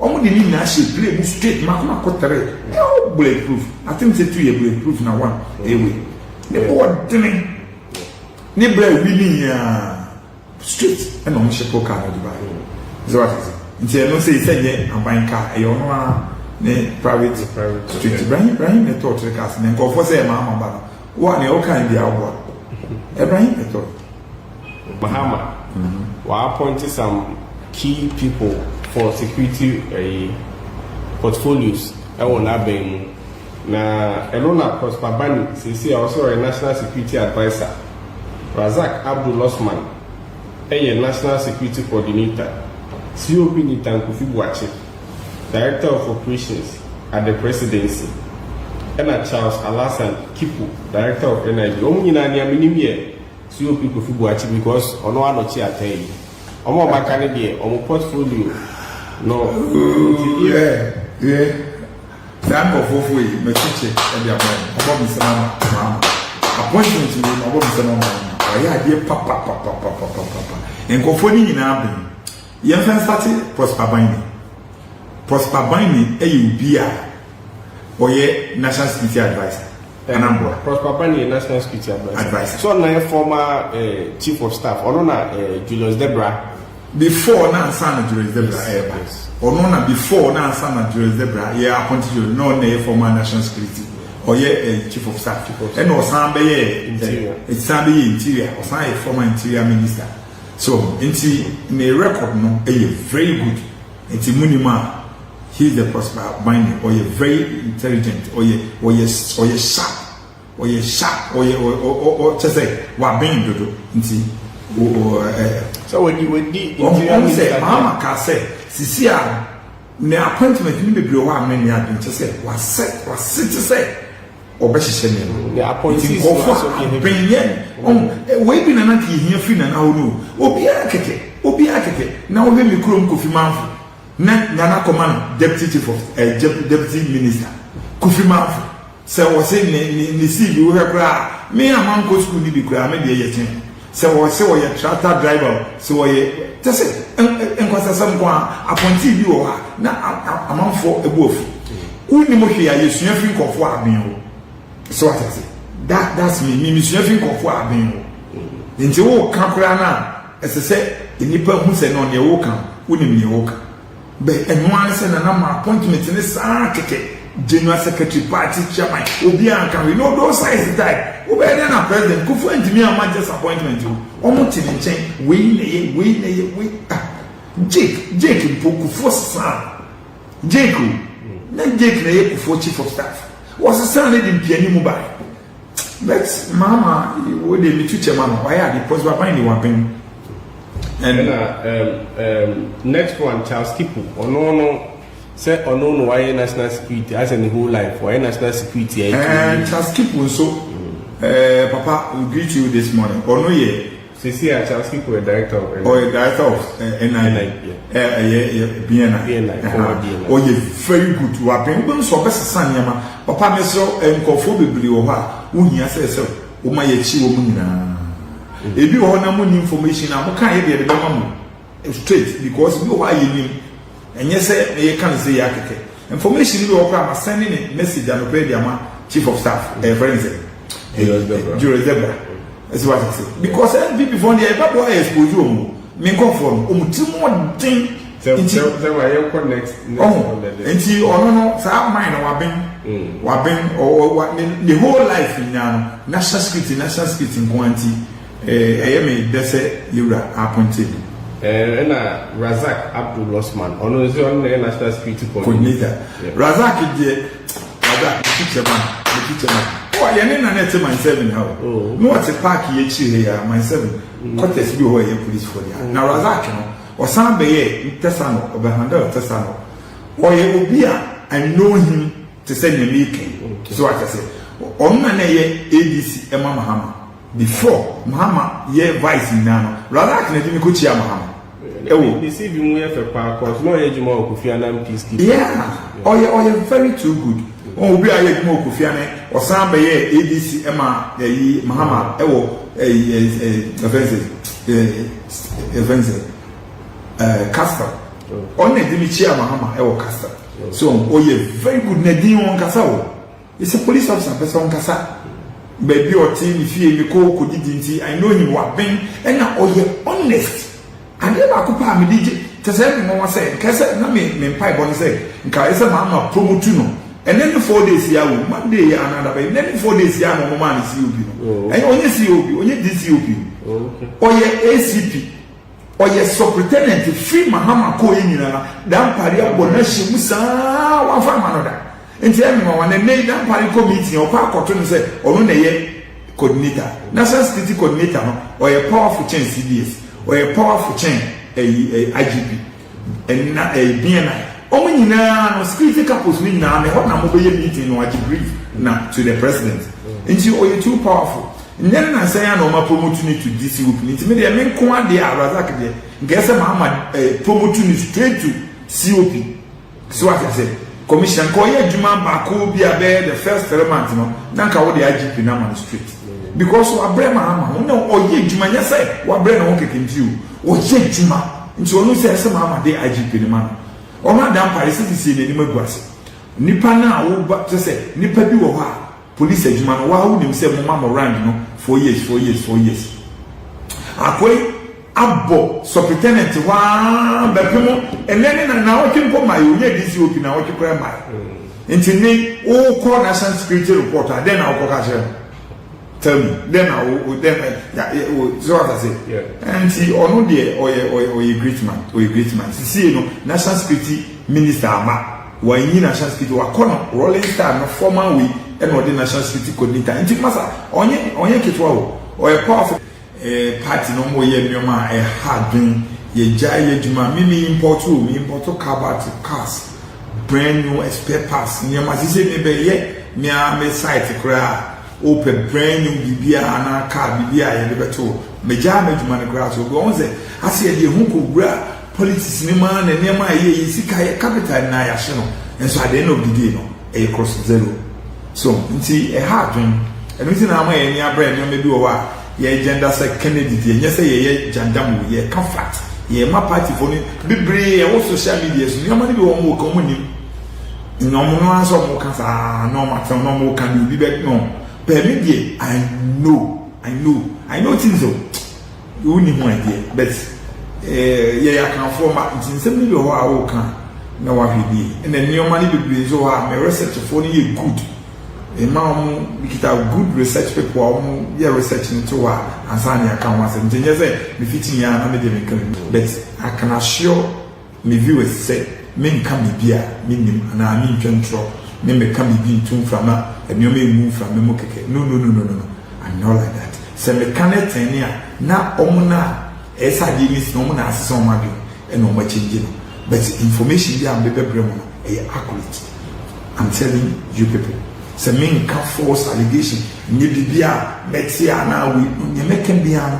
ɔmo de ne nyinaa hyɛ plane mu straight mako mako tere. Ɛwɔ bullet proof. I think say two yɛ bullet proof na one ewe ne bɔ ɔdene ne brɛ wi ne nyinaa straight ɛna ɔmo hyɛ po car na ɔde ba yɛ sɛ wate sɛ nti ɛno sɛ nyɛ aban car, ɛyɛ ɔno a ne private straight. Ibrahim ne tɔɔ three cars ne nkɔfoɔ sɛ ɛma ama ba no wo a nea ɔka bi aboa Ibrahim ne tɔɔ. Mahama wa appoint some key people for security portfolios ɛwɔ n'abɛn mu, na ɛno na Prosper Bani sisi a ɔsɛ ɔyɛ national security adviser, Razak Abdul Osman ɛyɛ national security coordinator, COP Nitan Kofi Buakye, director of operations at the presidency, ɛna Charles Alhassan Kipo, director of NIB. Wɔn nyinaa nea menim yɛ COP Kofi Buakye because ɔno anɔkye ata yi ɔmo a ɔmaka ne deɛ ɔmo portfolio no nti. Yɛ saa nkɔfoɔfoɔ yi mɛkyekyɛ ɛde ama yi ɔbɔ mi nsɛm ama ama appointment yi ma ɔbɔ mi nsɛm ama ama ɔyɛ adeɛ papapapapapapa. Nkɔfoɔ no nyinaa bɛn yɛn fɛn start Prosper Bani. Prosper Bani ɛyɛ obi a ɔyɛ national security adviser anamboa. Prosper Bani yɛ national security adviser. Adviser. So ɔno yɛ former chief of staff, ɔno na Julius Debra. Before na ansa na Julius Debra ɛɛba. Ɔno na before na ansa na Julius Debra yɛ appoint Julius na ɔno na yɛ former national security, ɔyɛ chief of staff, ɛna ɔsan bɛyɛ Interior. Ɛsan bɛyɛ interior, ɔsan yɛ former interior minister. So nti ne record no ɛyɛ very good. Nti mu nim a he is the Prosper Bani. Ɔyɛ very intelligent, ɔyɛ sharp. Ɔyɛ sharp, ɔyɛ ɔ ɔ ɔ kyɛ sɛ waben dodo nti o o ɛ. Sɛ wɔdi Ɔmo interior ɔmo minister sɛ Mahama kaa sɛ sisi a ne appointment ne bebree wɔ hɔ a mene adwene kyɛ sɛ wasɛ wasete sɛ ɔbɛhyehyɛ nneɛma. Ne appointees Nti nkurɔfoɔ no asɔ a bi. abɛn yɛ ɔmo wei bi nana ka ehia firi nana hɔ no o, obiara kɛkɛ, obiara kɛkɛ na wɔhwɛ mi kurom Kofi Manfo na nana kɔma no deputy chief of deputy minister. Kofi Manfo sɛ wɔsɛ ne CV wohwɛ koraa, me a mankɔ school ni bi koraa, me deɛ yɛ kyɛn sɛ wɔsɛ wɔyɛ tractor driver o, sɛ wɔyɛ kyɛ sɛ nkwasasɛm nko a appointee bi wɔ hɔ a na amanfoɔ ebu afu. Wonim hwee a yɛsua firi nkɔfoɔ a abɛn wo so wate ase. That's me mesua firi nkɔfoɔ a abɛn wo, nti woka koraa no a, ɛsɛ sɛ nnipa hu sɛ no neɛ woka, wonim neɛ woka bɛ. Ɛno ara sɛ nana ma appointment ne saa kɛkɛ, general secretary, party chairman, obiara nka hwee no those size type wobɛyɛ dɛ na President Kufuor ntumi ama just appointment o. Ɔmo te ne nkyɛn, wei na yɛ, wei na yɛ, wei. Ah, Jake mpo, Kufuor sesan Jake o, na Jake na yɛ Kufuor chief of staff, wɔsesan ne de mpiani mu bae. But Mama wo de mi tu kyɛ ma no, wayɛ ade Prosper Ban de wabɛn. And Ɛna next one, Charles Kipo, ɔno no sɛ ɔno no wayɛ national security asɛ ne whole life wayɛ national security ayɛ. Charles Kipo nso, papa, we greet you this morning. Ɔno yɛ Sisi a Charles Kipo yɛ director of ɔyɛ director of NIB. Ɛyɛ BNI. BNI, former BNI. Ɔyɛ very good, wabɛn. Wobɛn nso ɔbɛsesa nneɛma. Papa, mesrɛ, nkɔfoɔ bebree wɔ hɔ a wohia sɛ woma yɛkyi wɔ mu nyinaa. Ebi wɔ hɔ na mo ni information a mo kan yɛ deɛ de bɛma mo straight, because bi wɔ hɔ a yɛnim, ɛnyɛ sɛ yɛka no sɛ yɛ akɛkɛ. Information bi wɔ hɔ koraa, ma send ne message anɔpɛ de ama chief of staff, ɛyɛ fɛn sɛ Julius Debra. Julius Debra ɛsɛ wa sɛ because NPP fɔ deɛ ɛbɛ bɔ expose wɔn o, mi nkɔfoɔ no wɔn ti mu ɔden. Sɛ nti sɛ ma yɛnkɔ next ɔho on the list. Nti ɔno no saa man no waben, waben ɔwɔ wa ne whole life nyinaa no national security, national security nko ara. Nti ɛyɛ mi dɛ sɛ yɛwura appoint no. Ɛna Razak Abdul Osman, ɔno nso ɔno na yɛ national security coordinator. Yeah. Razak deɛ, Razak ne teacher man, ne teacher man ɔ yɛne na ne te Mile 7 ha o. Na ɔte park yɛ akyire ha yi a, Mile 7 quarters bi wɔ hɔ a ɛyɛ police foɔ deɛ. Na Razak no ɔsan bɛyɛ tɛsa no, ɔbɛhandle tɛsa no. Ɔyɛ obi a I know him te sɛ nea meka yi so ate sɛ ɔno na na ɛyɛ ADC ɛma Mahama before Mahama yɛ vice nyinaa no. Razak na ɛde mi kɔ kyia Mahama ɛwɔ Ne CV mu yɛ fɛ paa kɔs na ɔyɛ adwuma wɔ Kofi Annan peacekeeping. Yeah, ɔyɛ very too good. Ɔn obi a ɔyɛ adwuma wɔ Kofi Annan, ɔsan bɛyɛ ADC ɛma ɛyi Mahama ɛwɔ ɛyi ɛyi ɛyi ɛfɛn sɛ ɛfɛn sɛ Castle. Ɔno na ɛde mi kyia Mahama ɛwɔ Castle, so ɔyɛ very good. Na ɛdin wɔn kasa o, it's a police officer pɛ sɛ ɔnkasa baabi a ɔte ne fie mi kɔ kɔdidi, nti I know him. Waben ɛna ɔyɛ honest. Adeɛ baako paa mede gye kyɛ sɛ ɛmi nwanwa sɛ nka sɛ na me mpaebɔ ne sɛ nka ɛsɛ maa ma promote no. Ɛnɛ ne 4 days yi awo Monday yɛ anada bɛyɛ ɛnɛ ne 4 days yi a na ɔmo maa ne COP no. Ɛyɛ ɔnyɛ COP, ɔnyɛ DCOP. Ɔyɛ ACP, ɔyɛ superintendent firi Mahama kɔɔ yi nyinaa. Dampare abɔ n'ahyɛ mu saa, wafa ama no da. Nti ɛmi nwanwa na ɛnɛ yi Dampare kɔ meeting, ɔkɔ akɔto no sɛ ɔno na ɛyɛ coordinator, national security coordinator no. Ɔyɛ powerful kyɛn CDS, ɔyɛ powerful kyɛn ɛyi ɛyi IGP ɛna ɛyi BNI. Wɔn nyinaa no, security couples no nyinaa na ɛhɔ na mo bɛyɛ meeting no, agye brief na to the president. Nti ɔyɛ too powerful. Nyɛ ne nansan ya na ɔma promote ne to DCOP. Nti mi deɛ, mi nko adeɛ a, Razak deɛ, nka ɛsɛ maa promote ne straight to COP so ate sɛ commissioner. Nka ɔyɛ adwuma baako bi a bɛyɛ the first 3 months no, na nka wɔde IGP na ama no straight, because wabrɛ ma ama ho na ɔyɛ adwuma. Nyɛ sɛ wabrɛ ne ho kɛkɛ nti o, ɔyɛ adwuma. Nti ɔno sɛ ɛsɛ maa ama de IGP ne ma no. Ɔno Adampare sɛ sisi n'anim agu ase nipa no a woba kyɛ sɛ nipa bi wɔ hɔ a police adwuma no waa wonim sɛ moma mo rank no 4 years, 4 years, 4 years. Akɔyi abɔ superintendent hɔ aa bɛpem ɛnɛ ne na naawɔtwe mpo ma yɛ onye DCOP naawɔtwe koraa ma yɛ. Nti ne wokɔ national security report a, dɛn na wokɔ ka kyerɛ no? Tell me, dɛn na wo dɛn ya wo so what I say? Nti ɔno deɛ, ɔyɛ great man, ɔyɛ great man. Sisie no national security minister ama wɔanyi national security wakɔ no rolling star no formal way. Ɛna ɔde National Security Coordinator nti masa ɔnyɛ ketewa o, ɔyɛ powerful. Party no mo yɛ nneɛma a ɛha adwen. Yɛgya yɛ adwuma. Mi import o, mi import car back, cars brand new, spare parts, nneɛma sise mi bɛ yɛ mi a mi site koraa opɛ brand new biribi a anaa car biribi a yɛde bɛto. Megya mi adwuma no koraa so obi wɔn sɛ ase yɛde ehu kɔ wura politics ne mu na nneɛma a yɛ yi sika yɛ capital na yɛahyɛ no nso, at the end of the day no, ɛyɛ cross zero. So nti ɛha adwen. Ɛno nti na ama yɛn ani abrɛ. Nneɛma bi wɔ hɔ a yɛ gender sɛ Kennedy deɛ, nyɛ sɛ yɛyɛ gyandam o, yɛka fact. Yɛ ma party fo no bebree ɛwɔ social media so, nneɛma no bi wɔ wɔn ka wɔn nim na wɔn no asɔ wɔn ka saa na wɔn atɛn na wɔn ka deɛ obi bɛ no pɛɛ. Deɛ, I know, I know, I know things o. Wo ni ho idea, but yɛyɛ Akanfoɔ ma nti nsɛm no bi wɔ hɔ a wɔka na wahwɛ die. Ɛna nneɛma no bebree nso wɔ hɔ a mɛ research foɔ no yɛ good, mma wɔn kita good research people a wɔn yɛ research no to hɔ a ansa na yɛaka ho asɛm. Nti nyɛ sɛ mefiti nyinaa na mede menka mi, but I can assure me viewers sɛ menka biribi a mennim anaa mentwa ntorɔ, me meka biribi nto mframa, nneɛma emu mframa mu kɛkɛ. No, no, no, no, no, no, I'm not like that. Sɛ meka ne tɛn a na ɔmo na ɛyɛ sɛ adeɛ ni si na ɔmo na asesa ɔmo adwene ɛna ɔmo akyɛngye no, but information bi a mbɛbɛbrɛ mu no ɛyɛ accurate. I'm telling you people sɛ menka false allegation, nye biribi a mɛte anaa wei nyɛ mɛka biara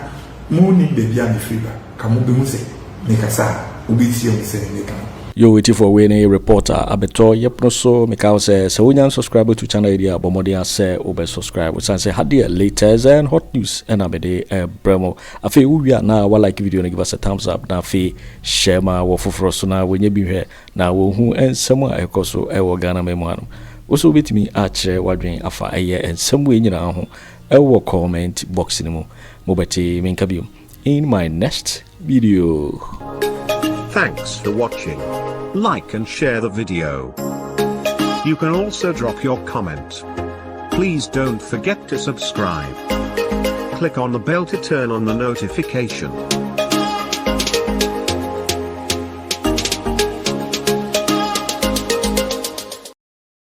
no. Mo nim baabi a mefiri ba ka mo bɛhu sɛ mekasa a wobɛtie mu sɛ meka no. Yo, etifoɔ, wei ne reporter abɛtɔ yɛpono so. Meka wo sɛ wonya subscribe to channel yi a, bɔ mmɔden a sɛ wobɛ subscribe, wosiane sɛ hadeɛ latest and hot news ɛna mede ɛbrɛ mo. Afei wowie a, na wa like video no, give us a thumbs up, na afei hyɛ ma wɔ foforɔ so na wɔnyɛ bi hwɛ na wɔhu nsɛm a ɛkɔ so ɛwɔ Ghana ma mu hanom. Wo so wobɛtumi akyerɛ w'adwen afa ɛyɛ nsɛm wei nyinaa ho ɛwɔ comment box no mu. Mobɛte menka biom in my next video. Thanks for watching. Like and share the video. You can also drop your comment. Please don't forget to subscribe. Click on the bell to turn on the notification.